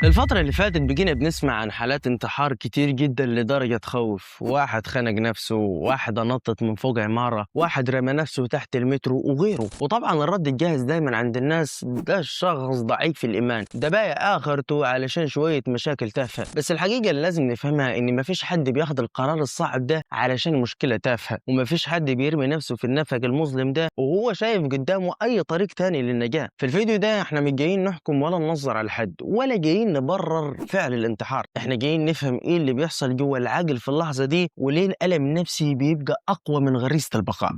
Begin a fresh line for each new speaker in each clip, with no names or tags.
الفترة اللي فاتت بقينا بنسمع عن حالات انتحار كتير جدا لدرجة تخوف. واحد خنق نفسه، واحدة نطت من فوق عمارة، واحد رمى نفسه تحت المترو وغيره. وطبعا الرد الجاهز دايما عند الناس ده الشخص ضعيف في الإيمان، ده بايع آخرته علشان شوية مشاكل تافهة. بس الحقيقة اللي لازم نفهمها إن مفيش حد بياخد القرار الصعب ده علشان مشكلة تافهة، ومفيش حد بيرمي نفسه في النفق المظلم ده وهو شايف قدامه أي طريق تاني للنجاة. في الفيديو ده احنا مش جايين نحكم ولا ننظر على حد، ولا جايين نبرر فعل الانتحار. احنا جايين نفهم ايه اللي بيحصل جوه العقل في اللحظة دي، وليه الألم النفسي بيبقى أقوى من غريزة البقاء.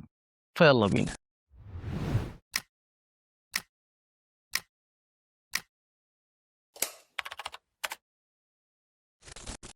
فيلا بينا.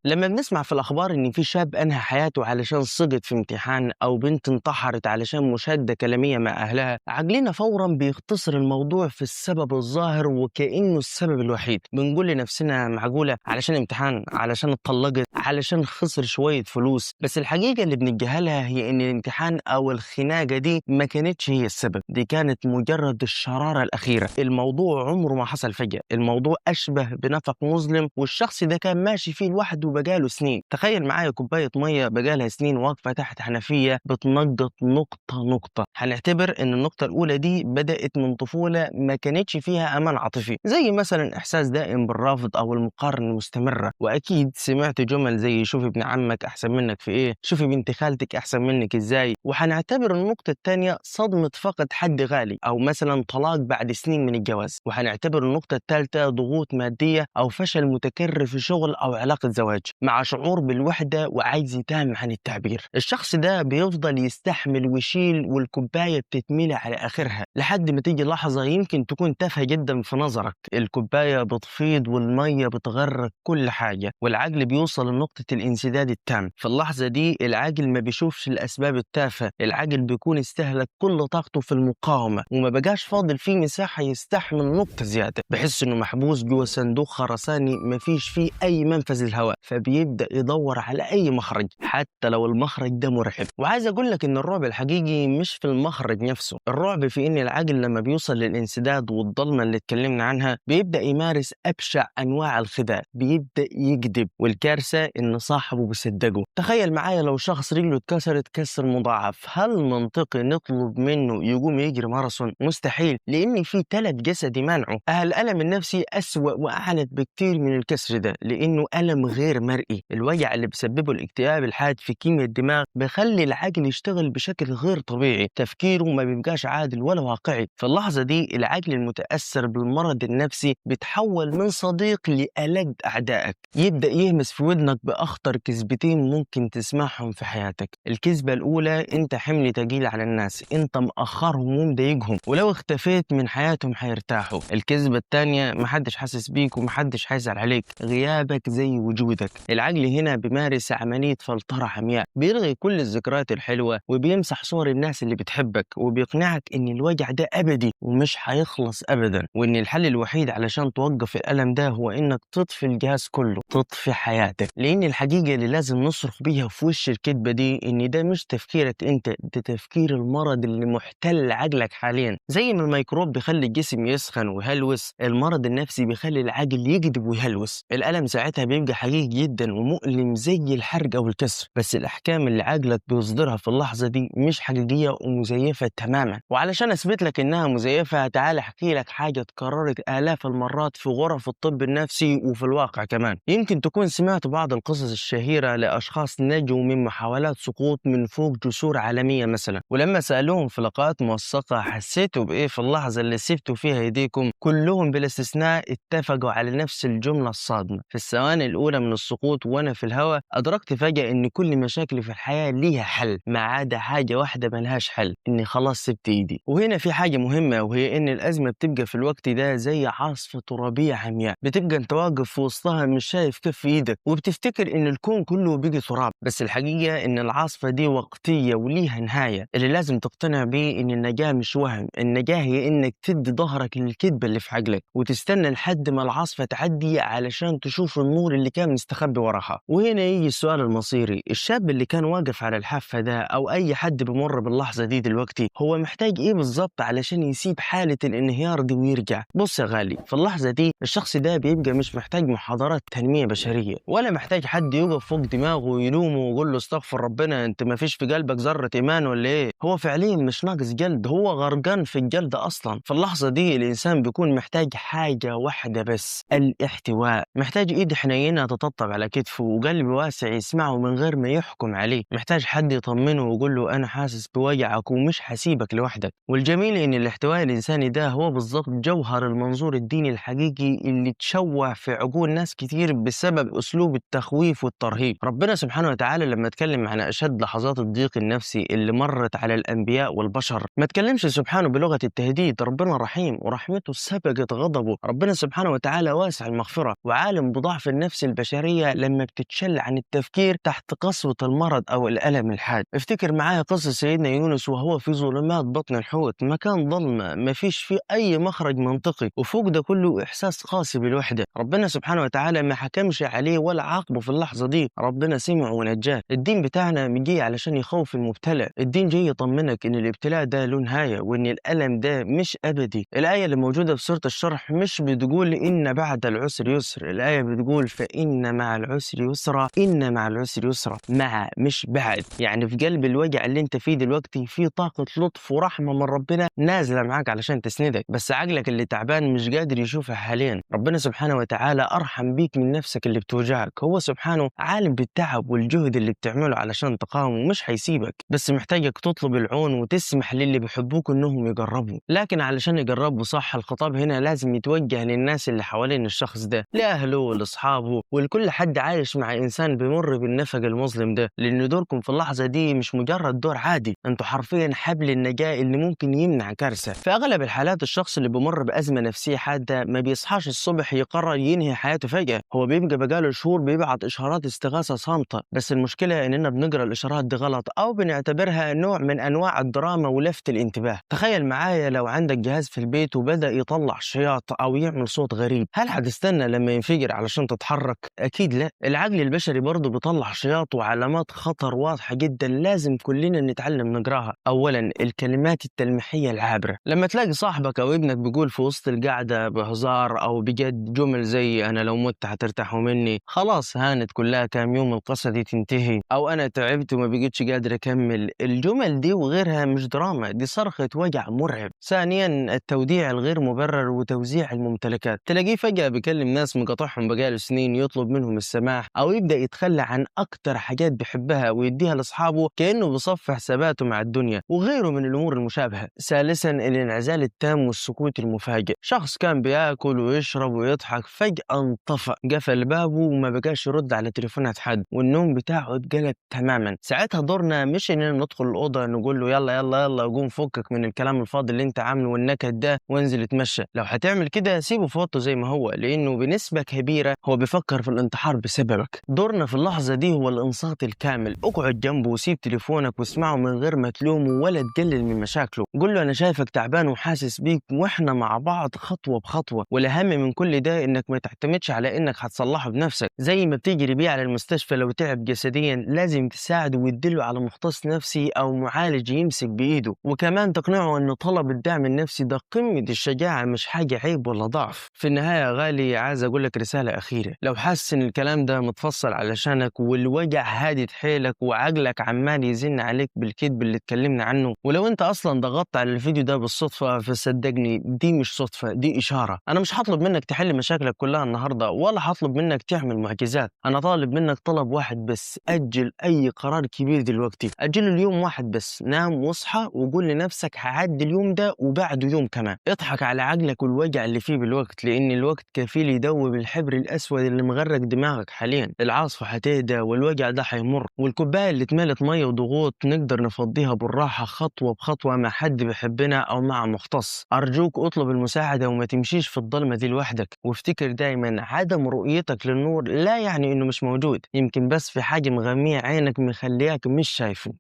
لما بنسمع في الأخبار إن في شاب أنهى حياته علشان سقط في امتحان، أو بنت انتحرت علشان مشادة كلامية مع أهلها، عقلنا فورا بيختصر الموضوع في السبب الظاهر وكأنه السبب الوحيد. بنقول لنفسنا معقولة علشان امتحان، علشان اتطلقت، علشان خسر شوية فلوس. بس الحقيقة اللي بنتجاهلها هي إن الامتحان أو الخناقة دي ما كانتش هي السبب، دي كانت مجرد الشرارة الأخيرة. الموضوع عمره ما حصل فجأة، الموضوع أشبه بنفق مظلم والشخص ده كان ماشي فيه لوحده بقاله سنين. تخيل معايا كوباية مية بقالها سنين واقفة تحت حنفية بتنقط نقطة نقطة. هنعتبر ان النقطة الأولى دي بدأت من طفولة ما كانتش فيها أمان عاطفي، زي مثلا إحساس دائم بالرفض أو المقارنة المستمرة. وأكيد سمعت جمل زي شوفي ابن عمك أحسن منك في إيه، شوفي بنت خالتك أحسن منك إزاي. وهنعتبر النقطة الثانية صدمة فقد حد غالي، أو مثلا طلاق بعد سنين من الجواز. وهنعتبر النقطة الثالثة ضغوط مادية أو فشل متكرر في شغل أو علاقة زواج، مع شعور بالوحدة وعجز تام عن التعبير. الشخص ده بيفضل يستحمل ويشيل والكوباية بتتملي على آخرها، لحد ما تيجي لحظة يمكن تكون تافهة جدا في نظرك، الكوباية بتفيض والمية بتغرق كل حاجة، والعقل بيوصل لنقطة الانسداد التام. في اللحظة دي العقل ما بيشوفش الأسباب التافهة، العقل بيكون استهلك كل طاقته في المقاومة وما بقاش فاضل فيه مساحة يستحمل نقطة زيادة. بحس إنه محبوس جوه صندوق خرساني مفيش فيه أي منفذ للهواء، فبيبدأ يدور على أي مخرج حتى لو المخرج ده مرعب. وعايز أقول لك إن الرعب الحقيقي مش في المخرج نفسه، الرعب في إن العقل لما بيوصل للانسداد والضلمة اللي اتكلمنا عنها بيبدأ يمارس أبشع أنواع الخداع، بيبدأ يكذب، والكارثة إن صاحبه بيصدقه. تخيل معايا لو شخص رجله اتكسرت كسر مضاعف، هل منطقي نطلب منه يقوم يجري ماراثون؟ مستحيل، لأن في تلف جسدي مانعه. الألم النفسي أسوأ وأعنف بكتير من الكسر ده، لأنه ألم غير مرئي. الوجع اللي بيسببه الاكتئاب الحاد في كيمياء الدماغ بيخلي العقل يشتغل بشكل غير طبيعي، تفكيره ما بيبقاش عادل ولا واقعي. في اللحظة دي العقل المتأثر بالمرض النفسي بيتحول من صديق لألد أعدائك، يبدأ يهمس في ودنك بأخطر كذبتين ممكن تسمعهم في حياتك. الكذبة الأولى، أنت حمل تقيل على الناس، أنت مأخرهم ومضايقهم، ولو اختفيت من حياتهم هيرتاحوا. الكذبة الثانية، محدش حاسس بيك ومحدش هيزعل عليك، غيابك زي وجودك. العقل هنا بيمارس عملية فلترة عمياء، بيلغي كل الذكريات الحلوة وبيمسح صور الناس اللي بتحبك، وبيقنعك إن الوجع ده أبدي ومش هيخلص أبدا، وإن الحل الوحيد علشان توقف الألم ده هو إنك تطفي الجهاز كله، تطفي حياتك. لأن الحقيقة اللي لازم نصرخ بيها في وش الكذبة دي إن ده مش تفكيرك أنت، ده تفكير المرض اللي محتل عقلك حاليا. زي ما الميكروب بيخلي الجسم يسخن ويهلوس، المرض النفسي بيخلي العقل يكذب ويهلوس. الألم ساعتها بيبقى حقيقي جدا ومؤلم زي الحرق أو الكسر، بس الأحكام اللي عقلك بيصدرها في اللحظة دي مش حقيقية ومزيفة تماما. وعلشان أثبت لك إنها مزيفة تعال أحكي لك حاجة اتكررت آلاف المرات في غرف الطب النفسي وفي الواقع كمان. يمكن تكون سمعت بعض القصص الشهيرة لأشخاص نجوا من محاولات سقوط من فوق جسور عالمية مثلا، ولما سألوهم في لقاءات موثقة حسيتوا بإيه في اللحظة اللي سبتوا فيها يديكم، كلهم بلا استثناء اتفقوا على نفس الجملة الصادمة: في الثواني الأولى من السقوط وأنا في الهواء أدركت فجأة إن كل مشاكلي في الحياة ليها حل، ما عدا حاجة واحدة ملهاش حل، إني خلاص سبت إيدي. وهنا في حاجة مهمة، وهي إن الأزمة بتبقى في الوقت ده زي عاصفة ترابية عمياء، بتبقى أنت واقف في وسطها مش شايف كف إيدك، وبتفتكر إن الكون كله بيجي تراب. بس الحقيقة إن العاصفة دي وقتية وليها نهاية. اللي لازم تقتنع بيه إن النجاة مش وهم، النجاة هي إنك تدي ظهرك للكذبة اللي في عقلك وتستنى لحد ما العاصفة تعدي علشان تشوف النور اللي كان مستخبي مستخبي وراها. وهنا يجي السؤال المصيري، الشاب اللي كان واقف على الحافة ده أو أي حد بيمر باللحظة دي دلوقتي، هو محتاج إيه بالظبط علشان يسيب حالة الانهيار دي ويرجع؟ بص يا غالي، في اللحظة دي الشخص ده بيبقى مش محتاج محاضرات تنمية بشرية، ولا محتاج حد يقف فوق دماغه ويلومه ويقول له استغفر ربنا انت ما فيش في قلبك ذرة إيمان ولا إيه. هو فعليا مش ناقص جلد، هو غرقان في الجلد أصلا. في اللحظة دي الإنسان بيكون محتاج حاجة واحدة بس، الاحتواء. محتاج إيد حنينة تطبطب على كتفه وقلب واسع يسمعه من غير ما يحكم عليه، محتاج حد يطمنه ويقول له أنا حاسس بوجعك ومش هسيبك لوحدك. والجميل إن الاحتواء الإنساني ده هو بالظبط جوهر المنظور الديني الحقيقي اللي تشوه في عقول ناس كتير بسبب أسلوب التخويف والترهيب. ربنا سبحانه وتعالى لما اتكلم عن أشد لحظات الضيق النفسي اللي مرت على الأنبياء والبشر، ما تكلمش سبحانه بلغة التهديد. ربنا رحيم ورحمته سبقت غضبه. ربنا سبحانه وتعالى واسع المغفرة وعالم بضعف النفس البشرية لما بتتشل عن التفكير تحت قسوة المرض أو الألم الحاد. افتكر معايا قصة سيدنا يونس وهو في ظلمات بطن الحوت، مكان ظلمة ما فيش فيه أي مخرج منطقي، وفوق ده كله إحساس قاسي بالوحدة. ربنا سبحانه وتعالى ما حكمش عليه ولا عاقبه في اللحظة دي، ربنا سمعه ونجاه. الدين بتاعنا جاي علشان يخوف المبتلى، الدين جاي يطمنك إن الابتلاء ده له نهاية وإن الألم ده مش أبدي. الآية اللي موجودة في سورة الشرح مش بتقول إن بعد العسر يسر، الآية بتقول فإن مع العسر يسرا، إن مع العسر يسرا، مع مش بعد. يعني في قلب الوجع اللي انت فيه دلوقتي في طاقة لطف ورحمة من ربنا نازلة معاك علشان تسندك، بس عقلك اللي تعبان مش قادر يشوفها حاليا. ربنا سبحانه وتعالى أرحم بيك من نفسك اللي بتوجعك، هو سبحانه عالم بالتعب والجهد اللي بتعمله علشان تقاوم ومش هيسيبك، بس محتاجك تطلب العون وتسمح للي بيحبوك انهم يجربوا. لكن علشان يجربوا صح، الخطاب هنا لازم يتوجه للناس اللي حوالين الشخص ده، لأهله ولأصحابه ولكل حد عايش مع إنسان بيمر بالنفق المظلم ده، لأن دوركم في اللحظة دي مش مجرد دور عادي، انتوا حرفيا حبل النجاة اللي ممكن يمنع كارثة. في أغلب الحالات الشخص اللي بيمر بأزمة نفسية حادة ما بيصحاش الصبح يقرر ينهي حياته فجأة، هو بيبقى بقاله شهور بيبعت إشارات استغاثة صامتة، بس المشكلة إننا بنقرأ الإشارات دي غلط أو بنعتبرها نوع من أنواع الدراما ولفت الانتباه. تخيل معايا لو عندك جهاز في البيت وبدأ يطلع شياط أو يعمل صوت غريب، هل هتستنى لما ينفجر علشان تتحرك؟ أكيد لا. العقل البشري برضه بيطلع شياط وعلامات خطر واضحة جدا لازم كلنا نتعلم نقراها. أولا الكلمات التلميحية العابرة، لما تلاقي صاحبك أو ابنك بيقول في وسط القعدة بهزار أو بجد جمل زي أنا لو مت هترتاحوا مني، خلاص هانت كلها كام يوم القصة دي تنتهي، أو أنا تعبت وما بقيتش قادر أكمل. الجمل دي وغيرها مش دراما، دي صرخة وجع مرعب. ثانيا التوديع الغير مبرر وتوزيع الممتلكات، تلاقيه فجأة بيكلم ناس مقاطعهم بقاله سنين يطلب منهم السماح، أو يبدأ يتخلى عن أكتر حاجات بيحبها ويديها لأصحابه كأنه بيصفي حساباته مع الدنيا، وغيره من الأمور المشابهة. ثالثا الانعزال التام والسكوت المفاجئ، شخص كان بياكل ويشرب ويضحك فجأة انطفأ، قفل بابه وما بقاش يرد على تليفونات حد، والنوم بتاعه اتقلب تماما. ساعتها دورنا مش اننا ندخل الأوضة نقول له يلا يلا يلا قوم فكك من الكلام الفاضي اللي انت عامله والنكد ده وانزل اتمشى. لو هتعمل كده سيبه في اوضته زي ما هو، لانه بنسبة كبيرة هو بيفكر في الانتحار بسببك. دورنا في اللحظة دي هو الانصات الكامل، اقعد جنبه وسيب تليفونك واسمعه من غير ما تلومه ولا تقلل من مشاكله. قول له انا شايفك تعبان وحاسس بيك واحنا مع بعض خطوة بخطوة. والاهم من كل ده انك ما تعتمدش على انك هتصلحه بنفسك، زي ما بتجري بيه على المستشفى لو تعب جسديا لازم تساعده وتدله على مختص نفسي او معالج يمسك بايده، وكمان تقنعه ان طلب الدعم النفسي ده قمة الشجاعة مش حاجة عيب ولا ضعف. في النهاية يا غالي عايز اقول لك رسالة أخيرة، لو حاسس ان الكلام ده متفصل علشانك والوجع هادد حيلك وعقلك عمال يزن عليك بالكذب اللي اتكلمنا عنه، ولو انت اصلا ضغطت على الفيديو ده بالصدفة فصدقني دي مش صدفة، دي إشارة. انا مش هطلب منك تحل مشاكلك كلها النهاردة ولا هطلب منك تعمل معجزات، انا طالب منك طلب واحد بس، أجل أي قرار كبير دلوقتي، أجله اليوم واحد بس، نام واصحى وقول لنفسك هعدي اليوم ده وبعده يوم كمان. اضحك على عقلك والوجع اللي فيه بالوقت، لأن الوقت كفيل يدوب الحبر الأسود اللي مغرق دماغك حاليا. العاصفة هتهدى والوجع ده هيمر، والكوباية اللي اتملت مية وضغوط نقدر نفضيها بالراحة خطوة بخطوة مع حد بيحبنا أو مع مختص. أرجوك اطلب المساعدة وما تمشيش في الضلمة دي لوحدك، وافتكر دايما عدم رؤيتك للنور لا يعني إنه مش موجود، يمكن بس في حاجة مغمية عينك مخلياك مش شايفه.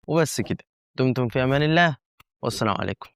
وبس كده، دمتم في أمان الله، والسلام عليكم.